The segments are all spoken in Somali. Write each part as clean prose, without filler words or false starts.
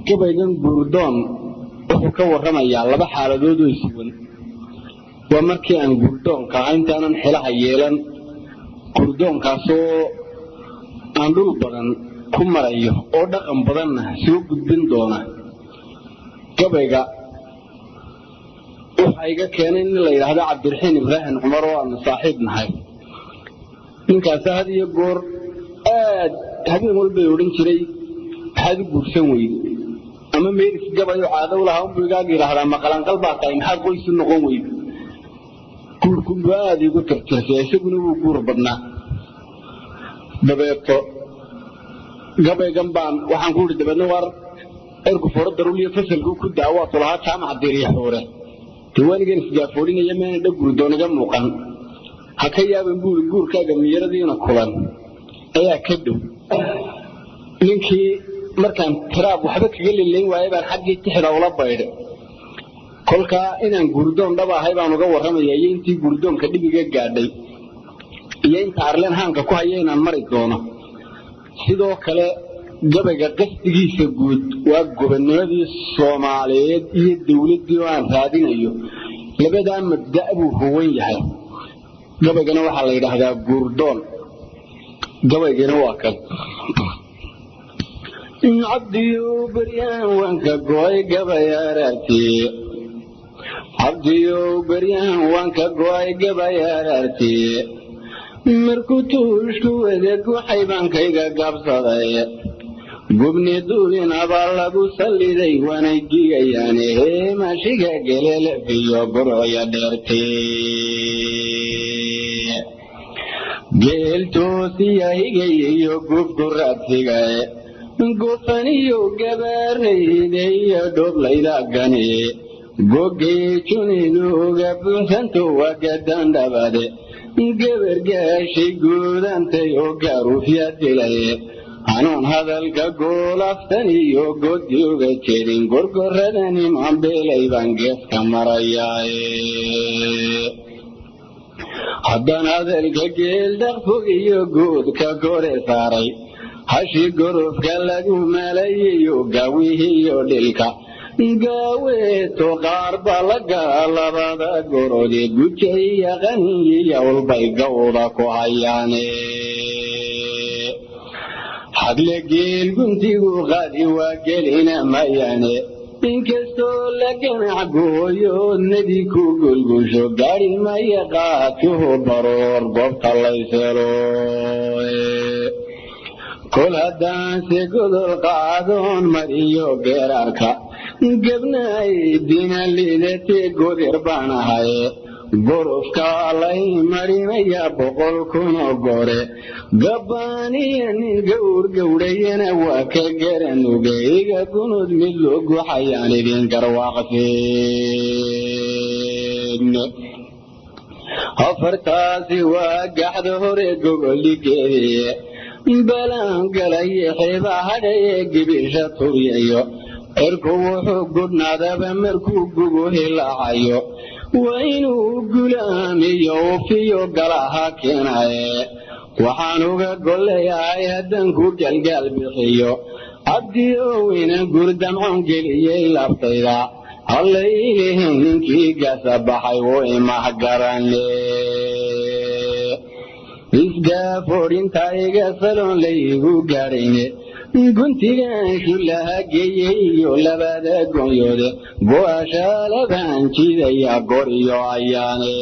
Gabaygan Guurdoon wuxuu ka warramayaa laba xaaladood oo isuwan. Waa markii aan guurdoonka ahaa, intaanan xilaha yeelan, guurdoonkaasoo aan dhul badan ku marayo oo dhaqan badanna soo gudbin doona. Gabayga waxaa iga keenay nin la yidhaahdo Cabdiraxiin Ibraahim Cumar oo aanu saaxiib nahay. Ninkaasi had iyo goor aad habeen walbay odhan jiray, maxaad u guursan weyde? Ama meeris gabayo caado u lahaa unbuu igaaga yidhaahdaa, maqalanqal baa tahay, maxaad qoys u noqon weyde? Guurkunbuu aada iigu tirtirsay, isaguna wuu guur badnaa. Dabeeto gabaygan baan waxaan ku idhi, dabeedna waar erku foro daruliyo fasalkuu ku daa waatu lahaa Jaamaca Diiriya Xuure, dee waanigan isgaafoodhinaya meena dha guurdoon iga muuqan. Ha ka yaaban buuri, guurkaaga miyaradiina kulan ayaa ka dhow. Ninkii markaan tiraab waxba kaga lelayn waayay baan xaggii tixda ula baydhay. Kolkaa inaan guurdoon dhaba ahay baan uga warramaya, iyo intii guurdoonka dhibiga gaadhay, iyo inta arleen haanka ku haya inaan mari doono. Sidoo kale gabayga qasdigiisa guud waa gobonnimadii Soomaaliyeed iyo dawladdii oo aan raadinayo. Labadaa mabda' buu huwan yahay. Gabaygana waxaa la yidhaahdaa Guurdoon. Gabaygana waa kan. Cabdiyow beryahan waan ka go'ay gabay araartii, Cabdiyow beryahan waan ka go'ay gabay araartii, markuu tuushku wada guxay baankayga gabsaday. Gubni duulinabaa lagu salliday, waanay gigayaane heemashiga gelelefiyo gurcya dheertee. Geel toosiya higay iyo gubku raadsigae, gofaniyo gabaarnayde iyo dhoblayda gane, gogay juniduga buuxsanto waa gadandhabade, gabar gaashay guudantay oo gaarufya dilay, hanuun hadalka goolaftan iyo godyoga jedin, gorgoradani mambeelay baan geeska marayaaye. Haddaan hadalka geeldhaqfog iyo guudka kore saaray, hashi gorofka lagu malayiyo gawihiyo dhilka gaaweeto, qaar baa la gala labada gorode, gujaiya qaniyiya ulbay gawda ku hayaane. Xagle geel guntigu qaadi waa gelina mayaane, inkastoo la ganac gooyo nebi ku gulgusho, gaari maya qaatuhu baroor goobta layselo. Kol haddaanse godol qaadoon mariyo geeraarka, gebnaay dina liidatee godir baan ahaye, gorofka lay marinaya 100,000 gore, gabaaniya nin gawr gawdhayana waa ka garanuge, iga gunud mid loo guxayaan idin garwaaqseen. Afartaasi waa gaxda hore gogoldhigeediye, balaan galaye xeeba hadhaye gibisha turyayo, cirku wuxuu gudhnaadaba markuu gugu hilaacayo, waa inuu gulaamiyo ufiyo galaha keenaye. Waxaan uga golleeyahay haddaan ku galgaal bixiyo, Cabdiyow inan gurdamcoon geliyey laftayda, hallaylihin ninkii gasa baxay wuu imahgarane. Isgaafoodhinta iga saloon laygu gaadhayne, guntigan shullaha geeyey iyo labada goonyoode, go'ashaalabaan jidaya goriyo ayaane.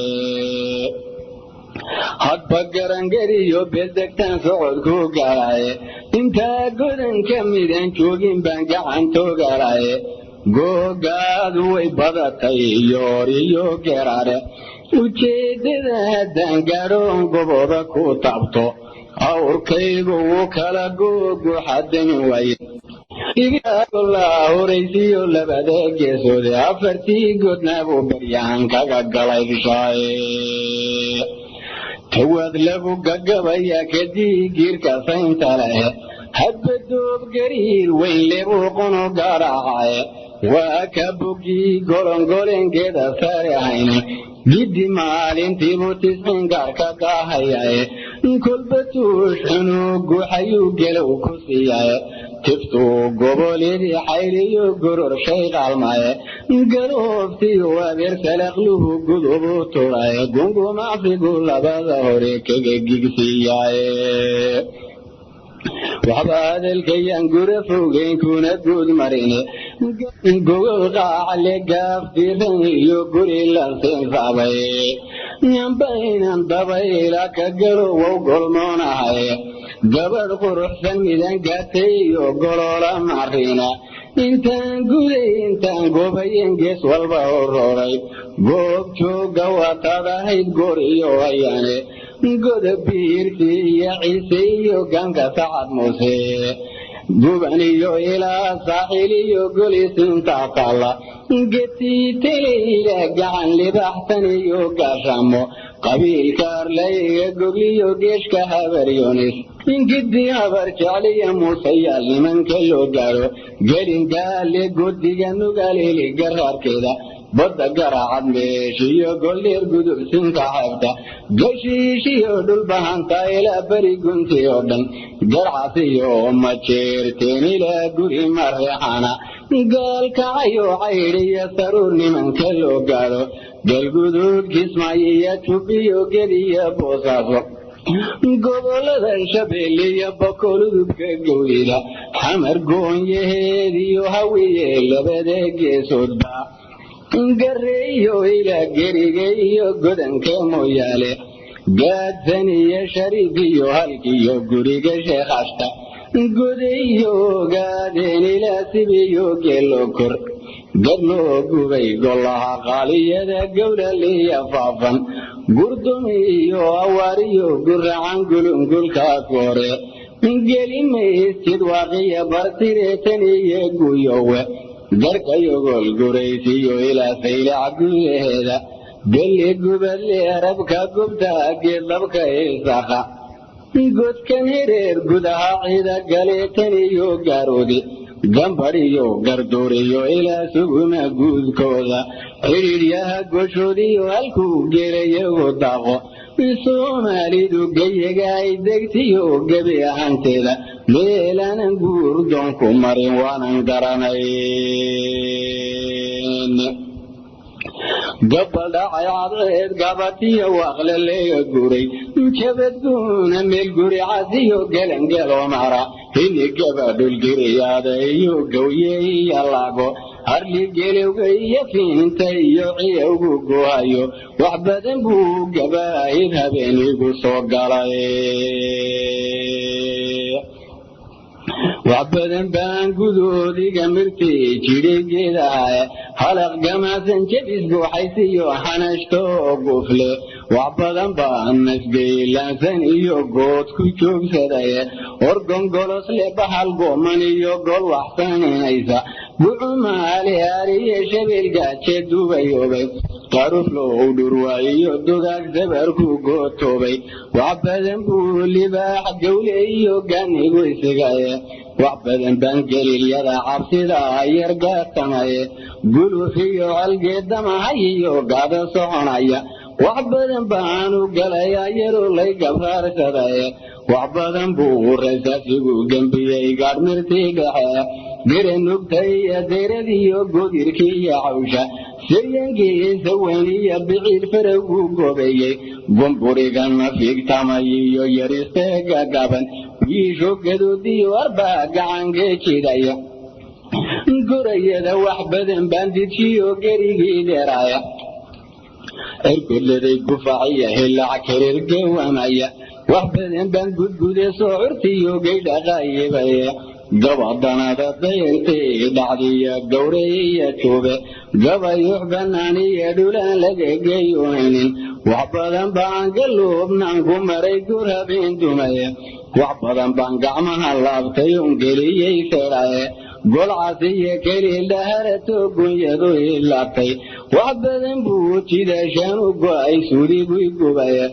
Hadba garangariyo beeldegtaan socodku galaye, intaa godanka midan joogin baan gacantoogalaye. Googaadu way badatay yooriyo geraare, ujeeddada haddaan gaadhoon goboda ku taabto, awrkaygu wuu kala googuxadami waaye. Horaysiyo labada geesoode, afartii godnaabuu baryahan kaga galay bishaaye. Tawaad lagu gagabaya kadii giirka saynta leh, hadba doob gariir weyn lebuu qunu garaacaye, waa ka bogi gorongolengeeda sare hayne, giddi maalintiibuu tisciin gaarka gaahayaye, kolba tuush xunuuguxayuu gelow ku siiyaye. Tiftuu gobolyadii xayliyo goror shay qaalmaye, galooftiyo abeer salaqluhu gudubu turaye, gungumacsigu labada hore kaga gigsiiyaaye. Waxba hadalkayaan gura fogeyn kuna guud marine, gogol qaacle gaaf diran iyo guri lansinsaabay, yambaynan dabayla ka galo wow golmoonahay. Gabadh quruxsan midan gaatay iyo goloola marina, intaan guday intaan gobayen gees walba u roray, goob jooga waataad ahayd goor iyo hayaane. Godob biirsi iyo Ciise iyo ganka Sacad Muuse, Guban iyo ilaa Saaxil iyo Golisintaa taalla, getiiteleyla gacan libaxsan iyo Gaashamo, qabiilka Arlayga Gogliyo geeshka Habaryonis, Ingidi Habar Jecliya Muuseyaal nimanka loo gaadho, Gelingaale godiga Nugaalili garaarkeeda, badda Garaacad meeshiyo Goldheer, gudubsinka xeebta Gashiishiyo dhulbahanta ilaa beri gunti oo dhan, Garcasiyo Majeerteen ilaa guri Mareexana, Gaalkacayo Caydhiyo Saruur nimanka loo gaadho, Galguduud Kismaayo iyo Jubbiyo Gediyo Boosaaso, gobolada Shabeelle iyo Bokool, udubka Gowlida, Xamar goonyaheed iyo Hawiye labada geesoodba, Gareeyo ilaa Geriga iyo godanka Mooyaale, Gaadsan iyo Shariif iyo halkiyo guriga Sheekhashta, Godayo Gaadeen ilaa Sibiyo Geelo kor gadloo gubay, golaha qaaliyada Gowlaliya faafan, Gurdumi iyo Awaariyo Guracan, gulungulka koore gelimaysid, waaqiya Bartireetan iyo Guyowe, Garkayogol Guraysiyo ilaa Saylac gudaheeda, Geli Gubadle, Arabka gubta, Geedlabka Isaaqa, godkan Hereer gudaha ciida galeetan iyo Gaaroodi, Gambadhiyo Garduuriyo ilaa Suguma guudkooda, Xidhiidhyaha goshoodiyo halkuu geelayagu daaqo. Soomaalidu geyiga ay degtiyo gebi ahaanteeda, meelaanan guurdoon ku marin waanan garanayn. Gabal dhacay cadceed gabatiyo waaqle leega guray, jabadguuna meel guri casiyo gelangelo mara, hinigaba dhulgiriyaada iyo gawye iyo lago harli gelowga iyo fiinta iyo ciyowgu gohayo. Wax badan buu gabaahid habeenigu soo galay, wax badan baan gudoodiga mirtii jidhigeedahay, halaq gamaasan jabis guuxaysiyo xanashto gufle. Wax badan baan nasgeylaansan iyo good ku joogsaday, orgongolosle bahal gooman iyo gol waxsaninaysa, gucumaali ariye shabeel gaaje dubayoobay, qaruflow dhurwaayiyo dugaag sabarku gootoobay. Wax badan buu libaax gawle iyo ganigu isigaye, wax badan baan gelilyada cabsida yar gaatamaye, guluf iyo colgeedamahay iyo gaada soconaya. Wax badan baanu galayaa yaroo lay gabraarsadaye, wax badan buu rasaasigu gembiyey gaadhmirtii dhexe, gerenugta iyo deyradiyo godirkii iyo cawsha, sayankiisa weyn iyo biciid farowgu goobeeyey, gumburigana fiigtamay iyo yaristeega gaban, wiisho gaduudiyo arbaa gacanka jidaya gurayada. Wax badan baan dijiyo gerigii dheeraaya, cirkudladay gufaciya hilac karir gewamaya. Wax badan baan gudgude soo curtiyo geydhaqayibaye, gabadanada dayrtay dhacdiya gawraiya joobe, gabayux banaaniya dhulaan laga geyohaynin. Wax badan baan galuubnaan ku maray gur habeen dumaye, wax badan baan gacmaha laabtay on geliyey feedhaye, golcasiyo keliil dhaharato gunyadu ilaabtay. Wax badan buu jidaashaan u go'ay suudigui gubaye,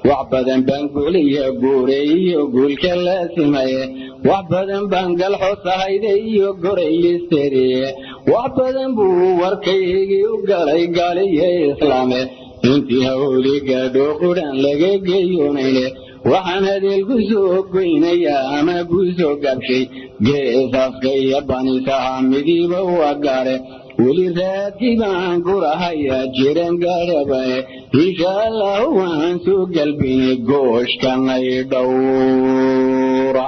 wax badan baan guuliya guure iyo guulka laasimaye, wax badan baan galxosahayde iyo goray listeriye. Wax badan buu warkaygii u galay gaaliyo islaame, intii hawli gaadho qudhaan laga geyoonayne. Waxaan hadeel ku soo goynayaa ama ku soo gaabshay, geesaaska iyo banisaha midiiba waa gaare. Weli raadkii baan gurahayaa jiran gaadhabae, insha Allahu waan soo galbinay gooshkanay dhowra.